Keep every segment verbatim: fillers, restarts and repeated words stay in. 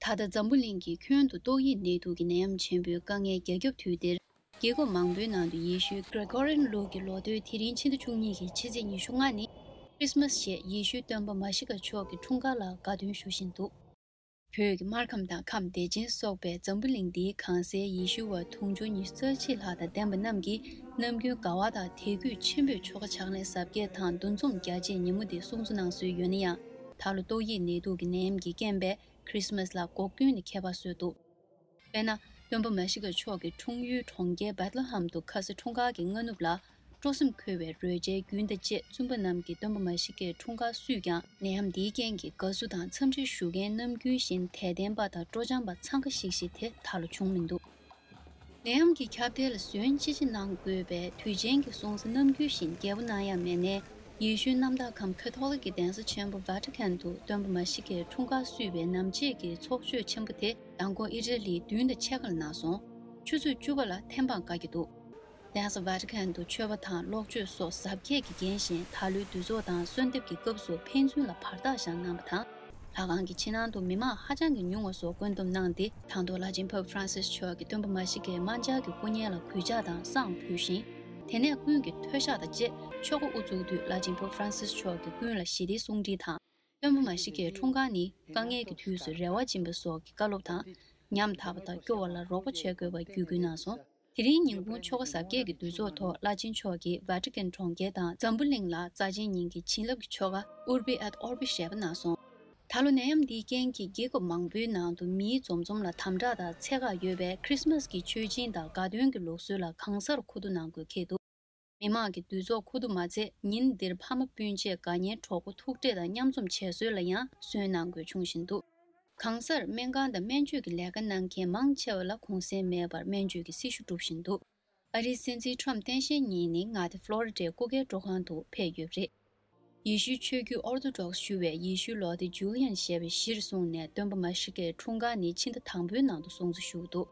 ད་ལྟ་འཛམ་བུ་གླིང་གི་ཁྱོན་དུ་ཏོག་དབྱིབས་ནད་དུག་གི་ནད་ཡམས་ཆེན་པོའི་དཀའ་ངལ་རྒྱ་ཁྱབ་དུས་འདིར། རྒྱལ་ཁབ་མང་པོའི་ནང་དུ་ཡེ་ཤུའི་Gregorian་ལོ་གི་ལོ་ཐོའི་དེ་རིང་ཕྱི་ཟླ་བཅུ་གཉིས་ཀྱི་ཕྱི་ཚེས་ཉི་ཤུ་ལྔ་ནི་Christmas་ཞེས་ཡེ་ཤུའི་སྟོན་པ་མཱ་ཤི་ཀ་མཆོག་གི་འཁྲུངས་སྐར་ལ་དགའ་སྟོན་ཞུ་བཞིན་འདུག་བོད་ཀྱི་སྨར་ཁམས་དང་ཁམས་བདེ་ཆེན་སོགས་པའི་འཛམ་བུ་གླིང་འདིའི་གང་སའི་ཡེ་ཤུ་བ་དུང་ཕྱུར་ཉི་ཤུ་རྩ་གཅིག་ལྷག་དང་ལྡན་པ་རྣམས་ཀྱིས་ནམ་རྒྱུན་དགའ་བ་དང་དད་གུས་ཆེན་པོས་ཆོ་ག་ཕྱག་ལེན་གཟབ་རྒྱས་དང་འདུ་འཛོམས་རྒྱ་ཆེའི་ཉིན་མོ་འདི་སྲུང་བརྩི་གནང་སྲོལ་ཡོད་ན་ཡང་། ད་ལོ་ཏོག་དབྱིབས་ནད་དུག་གི་ནད་ཡམས་ཀྱི་རྐྱེན་པས་Christmas་ལ་འགོག་རྐྱེན་ནི་ཁྱད་པར་བཟོས་འདུག་དཔེར་ན། སྟོན་པ་མཱ་ཤི་ཀ་མཆོག་གི་འཁྲུངས་ཡུལ་གྲོང་ཁྱེར་བེད་ལེ་ཧམ་དུ་ཁ་སང་འཁྲུངས་སྐར་གྱི་སྔ་ནུབ་ལ། སྤྲོ་སེམས་འཁོལ་བའི་རོལ་ཆའི་རྒྱུན་དང་བཅས་བཙུན་པ་རྣམས་ཀྱིས་སྟོན་པ་མཱ་ཤི་ཀའི་འཁྲུངས་སྐར་བསུས་ཀྱང་། ནད་ཡམས་འདིའི་རྐྱེན་གྱིས་དགའ་བསུ་དང་འཚམས་འདྲི་ཞུ་མཁན་ནམ་རྒྱུན་བཞིན་དད་ལྡན་པ་དང་སྤྲོ་འཆམ་པ་འཚང་ཁ་ཤིག་ཤིག་དེ་ད་ལོ་བྱུང་མི་འདུག་ནད་ཡམས་ཀྱི་ཁྱབ་གདལ་ལ་ཟོན་ཅི་ཅི་གནང་དགོས་པའི་དུས་ཆེན་གྱི་སྲུང་བརྩི་ནམ་རྒྱུན་བཞིན་རྒྱས་པོ་གནང་ཡ་མེད་ནའི། ཡེ་ཤུའི་གནམ་བདག་ཁམས་ཁ་ཐོག་ལིག་གི་གདན་ས་ཆེན་པོ་Vatican་དུ་སྟོན་པ་མཱ་ཤི་ཀའི་འཁྲུངས་སྐར་བསུས་པའི་ནམ་ཕྱེད་ཀྱི་ཚོགས་མཆོད་ཆེན་པོ་དེ་མདང་དགོང་ཨི་ཊ་ལིའི་བདུན་དང་ཕྱེད་ཀ་ལ་གནང་སོང་། ཆུ་ཚོད་བཅུ་པ་ལ་ཐེམ་སྤང་བཀའ་རྒྱ་འདུག་གདན་ས་Vatican་དུ་མཆོད་པ་དང་གློག་མཆོད་སོགས་གཟབ་རྒྱས་ཀྱིས་བརྒྱན་ཞིང་། ད་ལོའི་འདུས་ཚོགས་དང་གསོལ་འདེབས་ཀྱི་སྐབས་སུ་ཕན་ཚུན་ལ་བར་ཐག་བཞག་གནང་བ་དང་། ལྷ་ཁང་གི་ཕྱི་ནང་དུ་མི་མང་ཧ་ཅང་གི་ཉུང་བ་སོགས་བཀོད་འདོམས་གནང་སྟེ། དང་ཐོག་བླ་ཆེན་Pope Francis་མཆོག་གིས་སྟོན་པ་མཱ་ཤི་ཀའི་དམར་འབྱར་གྱི་སྐུ་བརྙན་ལ་གུས་ཕྱག་དང་བསང་ཕུལ་ཞིང་། དེ་ནས་ཀུན་གྱིས་མཐོལ་བཤགས་དང་བཅས་ཆོ་ག་དབུ་བཙུགས་དུས། བླ་ཆེན་Pope Francis་མཆོག་གིས་ཀུན་ལ་ཞི་བདེའི་གསུང་འཕྲིན་དང་། སྟོན་པ་མཱ་ཤི་ཀའི་འཁྲུངས་སྐར་ནི་དཀའ་ངལ་གྱི་དུས་སུ་རེ་བ་སྦྱིན་པ་སོགས་ཀྱི་བཀའ་སློབ་དང་། ཉམ་ཐག་པ་དང་སྐྱོ་བ་ལ་རོགས་པ་བྱེད་དགོས་པར་བརྒྱུད་སྐུལ་གནང་སོང་། དེ་རིང་ཉིན་གུང་ཆོ་ག་གཟབ་རྒྱས་ཀྱི་འདུས་ཚོགས་ཐོག་བླ་ཆེན་མཆོག་གིས་Vatican་གྲོང་ཁྱེར་དང་འཛམ་བུ་གླིང་ལ་རྩ་ཆེན་ཉིན་གྱི་བྱིན་རླབས་ཀྱི་ཆོ་ག་Urbi et Orbi་ཞེས་པ་གནང་སོང་། ད་ལོ་ནད་ཡམས་འདིའི་རྐྱེན་གྱིས་རྒྱལ་ཁབ་མང་པོའི་ནང་དུ་མིའི་འཛོམས་འཛོམས་ལ་དམ་དྲག་དང་ཚད་བཀག་ཡོད་པས། Christmas་གི་མཆོད་སྦྱིན་དང་དགའ་སྟོན་གྱི་ལུགས་སྲོལ་ལ་གང་སར་ཁུ་བསྡུ་གནང་དགོས་འཁེལ་འདུག་མི་མང་གི་འདུས་ཚོགས་ཁུ་བསྡུ་མ་ཚད། ཉིན་འདིར་ཕ་མ་སྤུན་མཆེད་དགའ་ཉེ་གྲོགས་པོ་ཐུག་འཕྲད་དང་མཉམ་འཛོམས་བྱེད་སྲོལ་ལ་ཡང་ཟོན་གནང་དགོས་བྱུང་བཞིན་འདུག་གང་སར་སྨན་ཁང་དང་སྨན་བཅོས་ཀྱི་ལས་ཀ་གནང་མཁན་མང་ཆེ་བ་ལ་གུང་སེང་མེད་པར་སྨན་བཅོས་ཀྱི་སྲི་ཞུ་སྒྲུབ་བཞིན་འདུག་ཨ་རིའི་སྲིད་འཛིན་Trump་སྟངས་དཔྱལ་གཉིས་ནི་མངའ་སྡེ་Florida་སྐུ་སྒེར་སྤྲོ་ཁང་དུ་ཕེབས་ཡོད་པ་རེད། ཡེ་ཤུའི་ཆོས་བརྒྱུད་Orthodox་ཞུ་བས་ཡེ་ཤུའི་ལོ་ཟླ་Julian་ཞེས་པའི་གཞིར་བཟུང་ནས་སྟོན་པ་མཱ་ཤི་ཀའི་འཁྲུངས་སྐར་ནི་ཕྱི་ཟླ་དང་པོའི་ནང་དུ་སྲུང་བརྩི་ཞུ་གི་འདུག་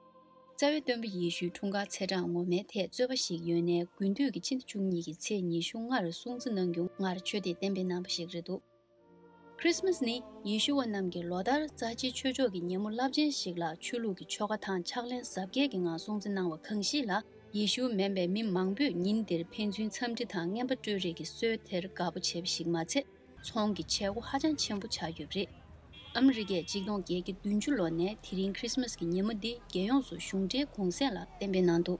རྩ་བའི་སྟོན་པ་ཡེ་ཤུའི་འཁྲུངས་སྐར་ཚེས་གྲངས་ངོ་མའི་ཐད་རྩོད་པ་ཞིག་ཡོད་ནའི། དགུན་དུས་ཀྱི་ཕྱི་ཟླ་བཅུ་གཉིས་ཀྱི་ཚེས་ཉི་ཤུ་ལྔར་སྲུང་བརྩི་གནང་རྒྱུ་སྔར་ཆོས་དད་བསྟན་པའི་རྣམ་པ་ཞིག་རེད་འདུག Christmas་ནི་ཡེ་ཤུ་བ་རྣམས་ཀྱི་ལོ་ལྟར་རྩ་ཆེའི་ཆོས་ཕྱོགས་ཀྱི་ཉིན་མོ་རླབས་ཆེན་ཞིག་ལ། ཆོས་ལུགས་ཀྱི་ཆོ་ག་དང་ཕྱག་ལེན་གཟབ་རྒྱས་ཀྱི་ངང་སྲུང་བརྩི་གནང་བ་གང་ཞིག་ལ། ཡེ་ཤུ་མིན་པའི་མི་མང་པོས་ཉིན་འདིར་ཕན་ཚུན་འཚམས་འདྲི་དང་རྔན་པ་སྤྲོད་རེས་ཀྱི་སྲོལ་དེར་དགའ་པོ་བྱེད་པ་ཞིག་མ་ཚད། ཚོང་གི་བྱེད་སྒོ་ཧ་ཅང་ཆེན་པོ་ཆགས་ཡོད་པ་རེད། ཨ་མི་རི་ཀས་ཆིག་སྟོང་བརྒྱད་བརྒྱ་བདུན་ཅུ་ལོ་ནས་དེ་རིང་Christmas་གི་ཉིན་མོ་འདི་རྒྱལ་ཡོངས་སུ་གཞུང་འབྲེལ་གུང་སེང་ལ་གཏན་འབེབས་གནང་འདུག